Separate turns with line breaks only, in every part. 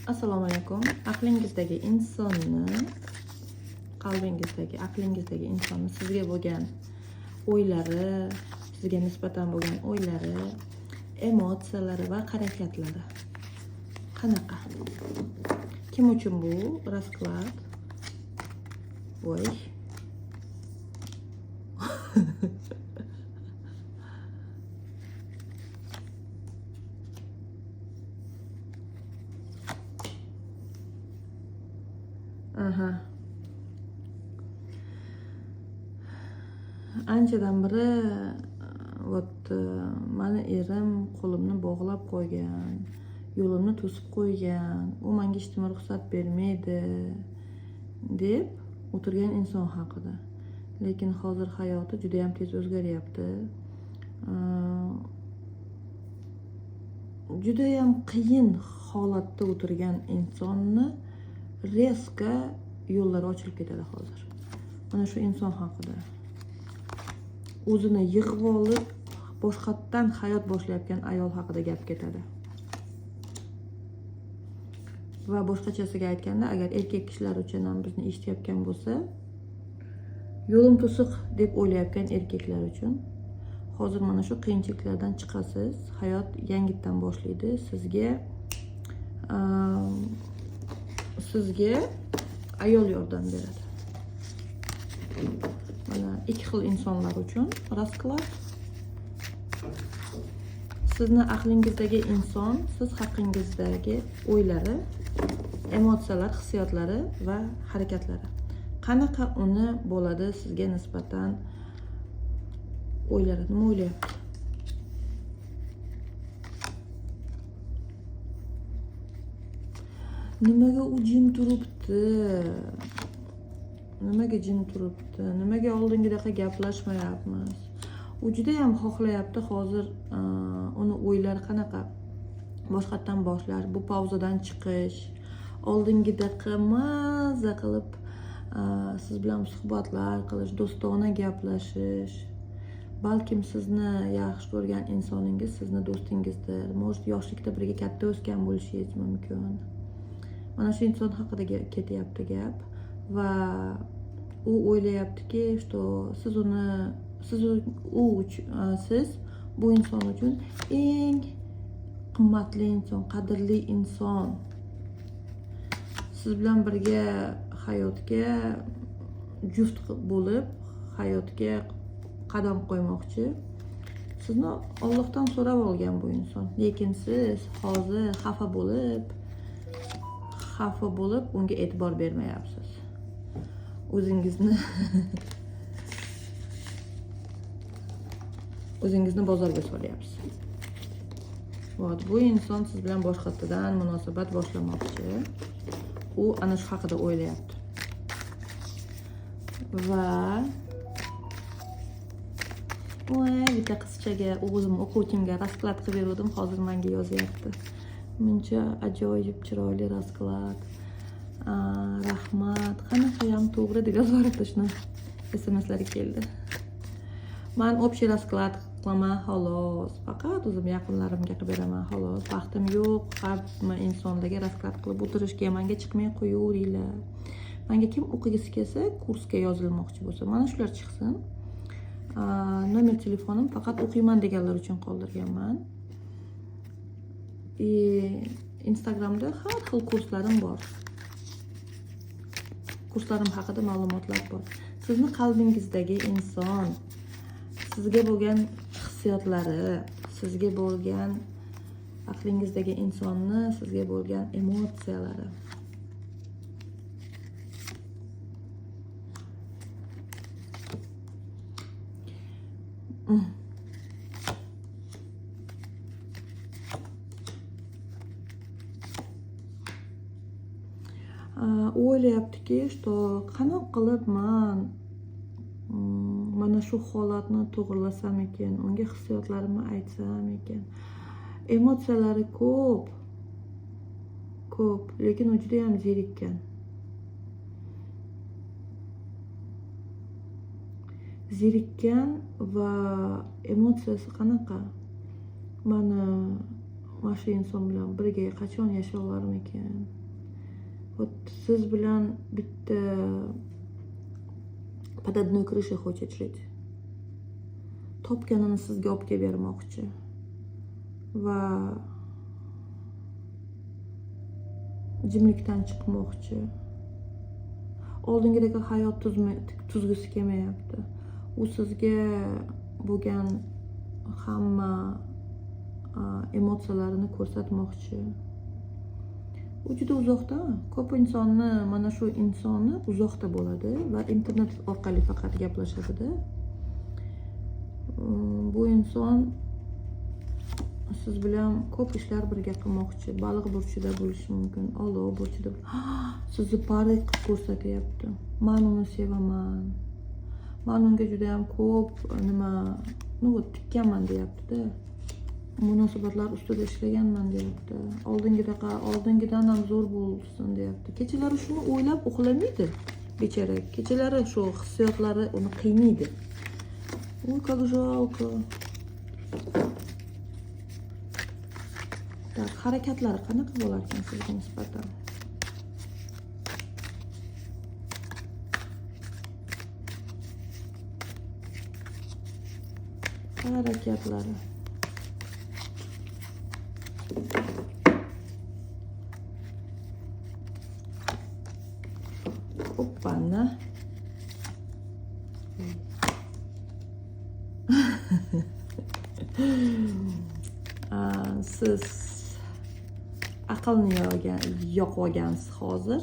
Assalomu alaykum. Aqlingizdagi insonni, qalbingizdagi, aqlingizdagi insonni sizga bo'lgan o'ylari, sizga nisbatan bo'lgan o'ylari, emotsiyalari va harakatlari qanaqa? Kim uchun bu rasklad? Voy. Aha. Anchadan beri вот mani erim qo'limni bog'lab qo'ygan, yo'limni to'sib qo'ygan, u menga hech nima ruxsat bermaydi deb o'tirgan inson haqida. Lekin hozir hayoti juda ham tez o'zgaryapti. Juda ham qiyin holatda o'tirgan insonni резко yo'llari ochilib ketadi hozir. Mana shu inson haqida. O'zini yig'ib olib, boshqatdan hayot boshlayotgan ayol haqida gap ketadi. Va boshqachasiga aytganda, agar erkak kishilar uchun ham bizni eshitayotgan bo'lsa, yo'lim to'siq deb o'ylayotgan erkaklar uchun hozir mana shu qiyinchiliklardan chiqasiz, hayot yangitdan boshlaydi. Sizga ayol yordam beradi. Mana ikki xil insonlar uchun rasklad. Sizni aqlingizdagi inson, siz haqingizdagi o'ylari, emotsiyalar, hissiyotlari va harakatlari. Qanaqa uni bo'ladi sizga nisbatan o'ylari, nima o'ylayapti? Nimaga u jim turibdi? Nimaga jim turibdi? Nimaga oldingidaqa gaplashmayapmiz? U juda ham xohlayapti hozir, uni o'ylari qanaqa? Boshqatdan boshlash, bu pauzadan chiqish, oldingidaqa maza qilib siz bilan suhbatlar qilish, do'stona gaplashish. Balkim sizni yaxshi ko'rgan insoningiz sizni do'stingizdir. Может, yoshlikda birga katta o'sgan bo'lishingiz mumkin. Mana shu inson haqida ketyapti gap va u o'ylayaptiki, что siz uni siz u siz bu inson uchun eng qimmatli inson, qadrli inson. Siz bilan birga hayotga juft bo'lib, hayotga qadam qo'ymoqchi. Sizni Allohdan so'rab olgan bu inson. Lekin siz hozir xafa bo'lib unga e'tibor bermayapsiz. O'zingizni bozorga solyapsiz. Вот, bu inson siz bilan boshqatdan munosabat boshlamoqchi. U ana shu haqida o'ylayapti. Va voy, bitta qizchaga, o'zim o'quvchimga rasklad qilib beruvdim, hozir menga yozyapti. Muncha ajoyib chiroyli rasklad. Rahmat. Qanaqayam to'g'ri deb yozib shuni. SMSlari keldi. Man общий rasklad qilaman xolos. Faqat o'zim yaqinlarimga qilib beraman xolos. Vaqtim yo'q hamma insonlarga rasklad qilib o'tirishga, menga chiqmay qo'yaveringlar. Menga kim o'qigisi kelsa, kursga yozilmoqchi bo'lsa, mana shular chiqsin. Nomer telefonim faqat o'qiyman deganlar uchun qoldirganman. И Instagramda har xil kurslarim bor. Kurslarim haqida ma'lumotlar bor. Sizni qalbingizdagi inson, sizga bo'lgan hissiyotlari, sizga bo'lgan aqlingizdagi insonni sizga bo'lgan emotsiyalari. O'ylayaptiki, что qanaqa qilib man mana shu holatni to'g'rilasam ekan, unga hissiyotlarimni aytsam ekan. Emotsiyalari ko'p, ko'p, lekin u juda ham zerikkan. Zerikkan va emotsiyasi qanaqa? Mani Mana shu inson bilan birga qachon yashay olarmikan? Вот siz bilan bitta под одной крышей хочет жить. Topganini sizga olib kelib bermoqchi va jimlikdan chiqmoqchi. Oldingidagi hayot tuzgisi kelmayapti. U sizga bo'lgan hamma emotsiyalarini ko'rsatmoqchi. U juda uzoqda. Ko'p insonni, mana shu insonni uzoqda bo'ladi va internet orqali faqat gaplashadida. Bu inson siz bilan ko'p ishlar birga qilmoqchi. Baliq burchida bo'lishi mumkin, olov burchida. Sizni pari qilib ko'rsatyapti. Men uni sevaman. Men unga juda ham ko'p nima, ну вот tikkanman deyapti-da. Munosabatlar ustida ishlaganman deyapti. Oldingidaqa, oldingidan ham zo'r bo'lsin deyapti. Kechalari shuni o'ylab uxlamaydi bechora. Kechalari shu hissiyotlari uni qiynaydi. Ой, как жалко. Так, harakatlari qanaqa bo'lar ekan sizga nisbatan? Harakatlari. Hoppana. Siz aqlni yoqib olgansiz hozir.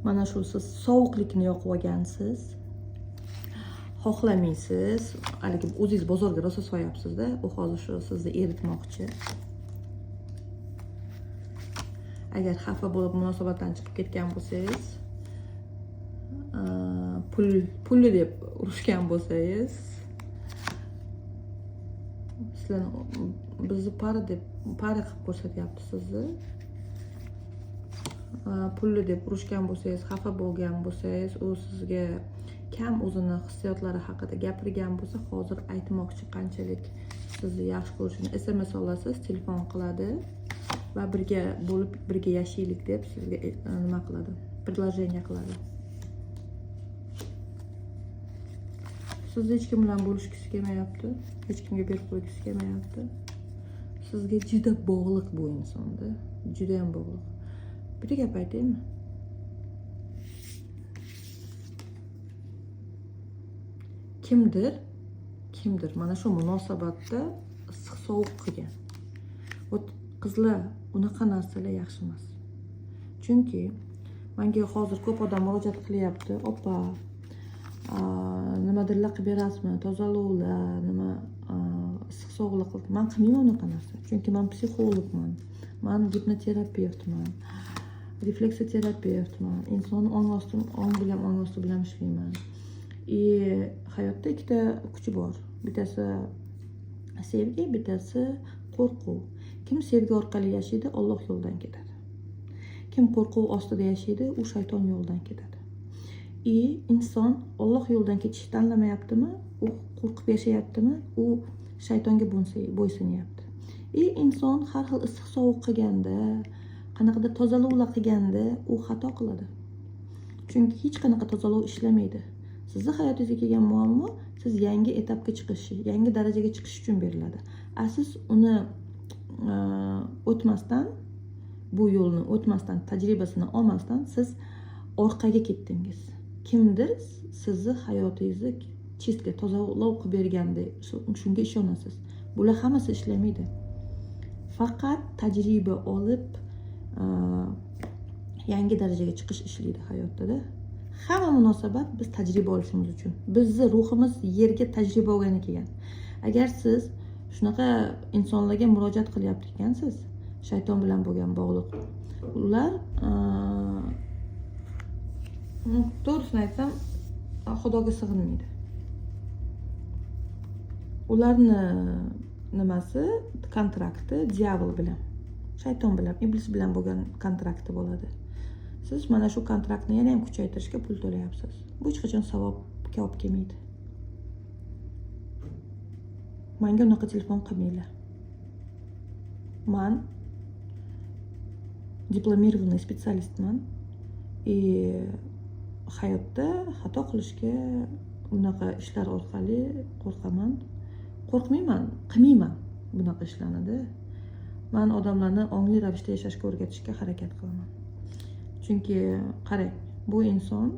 Mana shu siz sovuqlikni yoqib olgansiz. Xohlamaysiz. Haligi o'zingiz bozorga rosa soyapsiz-da, u hozir shu sizni eritmoqchi. Agar xafa bo'lib munosabatdan chiqib ketgan bo'lsangiz, pulli deb urushgan bo'lsangiz, sizlarni bizni para deb para qilib ko'rsatyapti sizni. Pulli deb urushgan bo'lsangiz, xafa bo'lgan bo'lsangiz, u sizga kam o'zini hissiyotlari haqida gapirgan bo'lsa, hozir aytmoqchi qanchalik sizni yaxshi ko'rishini. SMS olasiz, telefon qiladi va birga bo'lib, birga yashaylik deb sizga nima qiladi? Предложение qiladi. Sizni hech kim bilan bo'lishgisi kelmayapti, hech kimga berib qo'ygisi kelmayapti. Sizga juda bog'liq bu insonda, juda ham bog'liq. Bitta gap aytaymi? Kimdir mana shu munosabatda issiq sovuq qilgan. Вот qizlar, unaqa narsalar yaxshi emas. Chunki menga hozir ko'p odam murojaat qilyapti. Opa, nimadirlar qilib berasizmi? Tozalovlar, nima issiq sovuqlar qilib. Men qilmayman unaqa narsa. Chunki men psixologman, men gipnoterapevtman, refleksoterapevtman. Insonni ong bilan, ong osti bilan ishlayman. Hayotda ikkita kuchi bor. Bittasi sevgi, bittasi qo'rquv. Kim sevgi orqali yashaydi, Alloh yo'lidan ketadi. Kim qo'rquv ostida yashaydi, u shayton yo'lidan ketadi. Inson Alloh yo'lidan ketishni tanlamayaptimi, u qo'rqib yashayaptimi, u shaytonga bo'ysunyapti. Inson har xil issiq sovuq qilganda, qanaqadir tozalovlar qilganda u xato qiladi. Chunki hech qanaqa tozalov ishlamaydi. Sizni hayotingizga kelgan muammo siz yangi etapga chiqishi, yangi darajaga chiqish uchun beriladi. A siz uni o'tmasdan, bu yo'lni o'tmasdan, tajribasini olmasdan siz orqaga ketdingiz. Kimdir sizni hayotingizni chistga, tozalov qilib berganda shunga ishonasiz. Bular hammasi ishlamaydi. Faqat tajriba olib yangi darajaga chiqish ishlaydi hayotda-da. Hamma munosabat biz tajriba olishimiz uchun. Bizni ruhimiz yerga tajriba olgani kelgan. Agar siz shunaqa insonlarga murojaat qilyapti ekansiz, shayton bilan bo'lgan bog'liq. Ular to'g'risini aytsam, Xudoga sig'inmaydi. Ularni nimasi, kontrakti diavol bilan, shayton bilan, iblis bilan bo'lgan kontrakti bo'ladi. Siz mana shu kontraktni yana ham kuchaytirishga pul to'layapsiz. Bu hech qachon savobga olib kelmaydi. Menga unaqa telefon qilmanglar. Man дипломированный специалист man и hayotda xato qilishga bunaqa ishlar orqali qo'rqaman. Qo'rqmayman, qilmayman bunaqa ishlarni-da. Man odamlarni ongli ravishda yashashga o'rgatishga harakat qilaman. Chunki qarang, bu inson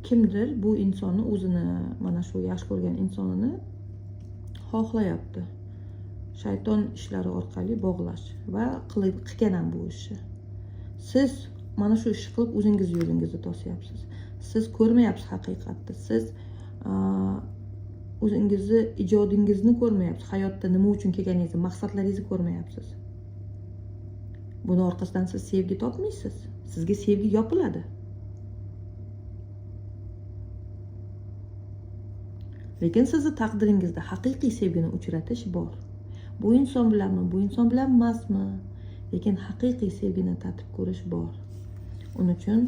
kimdir bu insonni o'zini mana shu yaxshi ko'rgan insonini xohlayapti. Shayton ishlari orqali bog'lash va qilgan ham bu ishni. Siz mana shu ishni qilib o'zingiz yo'lingizni to'syapsiz. Siz ko'rmayapsiz haqiqatni. Siz o'zingizni ijodingizni ko'rmayapsiz. Hayotda nima uchun kelganingizni, maqsadlaringizni ko'rmayapsiz. Buni orqasidan siz sevgi topmaysiz. Sizga sevgi yopiladi. Lekin sizni taqdiringizda haqiqiy sevgini uchratish bor. Bu inson bilanmi, bu inson bilan emasmi? Lekin haqiqiy sevgini tatib ko'rish bor. Uning uchun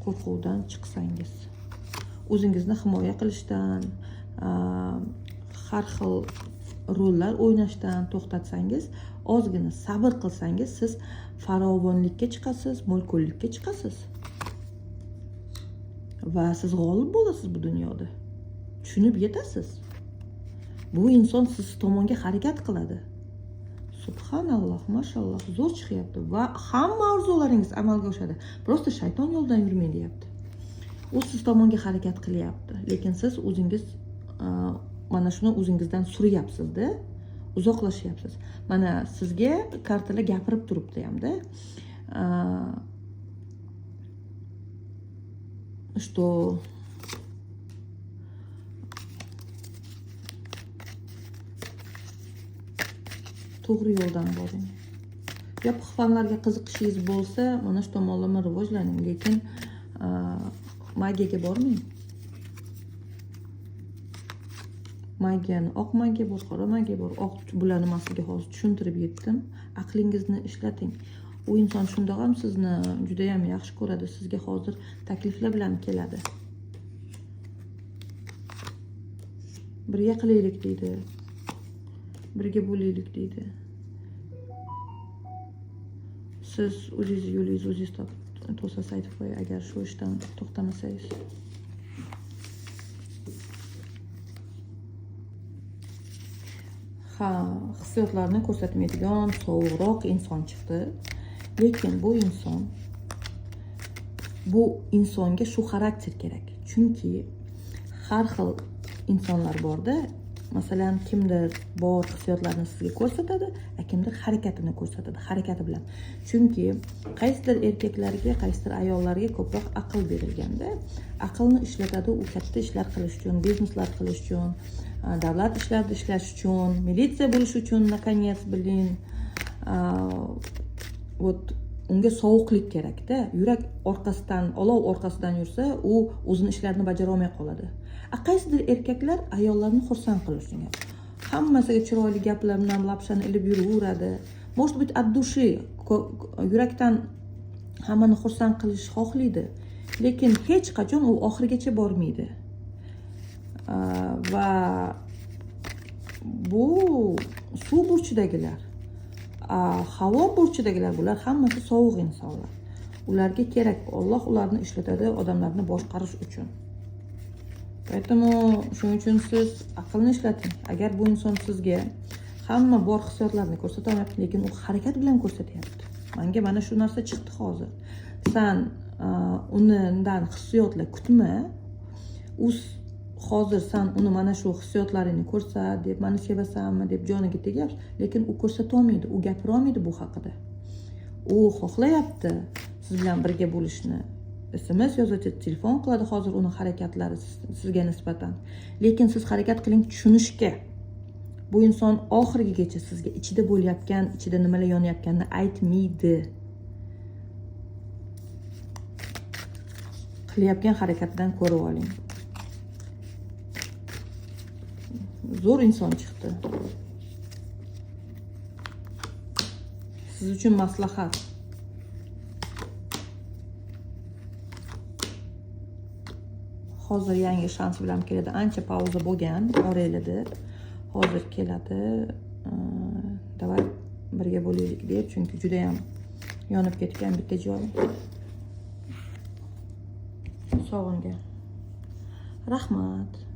qo'rquvdan chiqsangiz, o'zingizni himoya qilishdan, har xil rollar o'ynashdan to'xtatsangiz, ozgina sabr qilsangiz, siz farovonlikka chiqasiz, mo'l-ko'llikka chiqasiz. Va siz g'olib bo'lasiz bu dunyoda. Tushunib yetasiz. Bu inson siz tomonga harakat qiladi. Subhanalloh, mashalloh, zo'r chiqyapti va hamma orzularingiz amalga oshadi. Просто shayton yo'ldan yurmang deyapti. U siz tomonga harakat qilyapti, lekin siz o'zingiz mana shuni o'zingizdan suryapsiz-da, uzoqlashyapsiz. Mana sizga kartalar gapirib turibdi hamda. Что to'g'ri yo'ldan boring. Yopiq fanlarga qiziqishingiz bo'lsa, mana shu tomonlama rivojlaning, lekin magiyaga bormang. Magiyani oq magiya bor, qora magiya bor. Oq bularni man sizga hozir tushuntirib yetdim. Aqlingizni ishlating. U inson shundoq ham sizni juda ham yaxshi ko'radi, sizga hozir takliflar bilan keladi. Birga qilaylik deydi. Birga bo'laylik deydi. Siz o'zingiz yo'lingizni o'zingiz topib to'sasiz, aytib qo'y, agar shu ishdan to'xtamasangiz. Ha, hissiyotlarni ko'rsatmaydigan sovuqroq inson chiqdi. Lekin bu insonga shu xarakter kerak. Chunki har xil insonlar borda. Masalan, kimdir bor hissiyotlarni sizga ko'rsatadi, kimdir harakatini ko'rsatadi, harakati bilan. Chunki qaysidir erkaklarga, qaysidir ayollarga ko'proq aql berilganda, aqlni ishlatadi u katta ishlar qilish uchun, bizneslar qilish uchun, davlat ishlarida ishlash uchun, militsiya bo'lish uchun, наконец, блин, вот unga sovuqlik kerakda. Yurak orqasidan, olov orqasidan yursa, u o'zini ishlarini bajara olmay qoladi. Qaysidir erkaklar ayollarni xursand qilish uchun hammasiga chiroyli gaplar bilan lapshani ilib yuraveradi. Может быть, от души, yurakdan hammani xursand qilish xohlaydi, lekin hech qachon u oxirigacha bormaydi. Va bu suv burchidagilar, havo burchidagilar, bular hammasi sovuq insonlar. Ularga kerak, Alloh ularni ishlatadi odamlarni boshqarish uchun. Поэтому shuning uchun siz aqlni ishlating. Agar bu inson sizga hamma bor hissiyotlarni ko'rsata olmayapti, lekin u harakat bilan ko'rsatyapti. Menga mana shu narsa chiqdi hozir. San undan hissiyotlar kutma. U hozir san uni mana shu hissiyotlaringni ko'rsat deb, meni sevasanmi deb joniga tegyapsiz, lekin u ko'rsata olmaydi, u gapira olmaydi bu haqida. U xohlayapti siz bilan birga bo'lishni. SMS yozadi, telefon qiladi hozir uni harakatlari sizga nisbatan. Lekin siz harakat qiling tushunishga. Bu inson oxirigacha sizga ichida bo'layotgan, ichida nimalar yonayotganini aytmaydi. Qilayotgan harakatidan ko'rib oling. Zo'r inson chiqdi. Siz uchun maslahat. Hozir yangi shans bilan keladi. Ancha pauza bo'lgan oranglarda. Hozir keladi. Давай birga bo'laylik deb, chunki judayam yonib ketgan bitta joy, sog'ingan. Rahmat.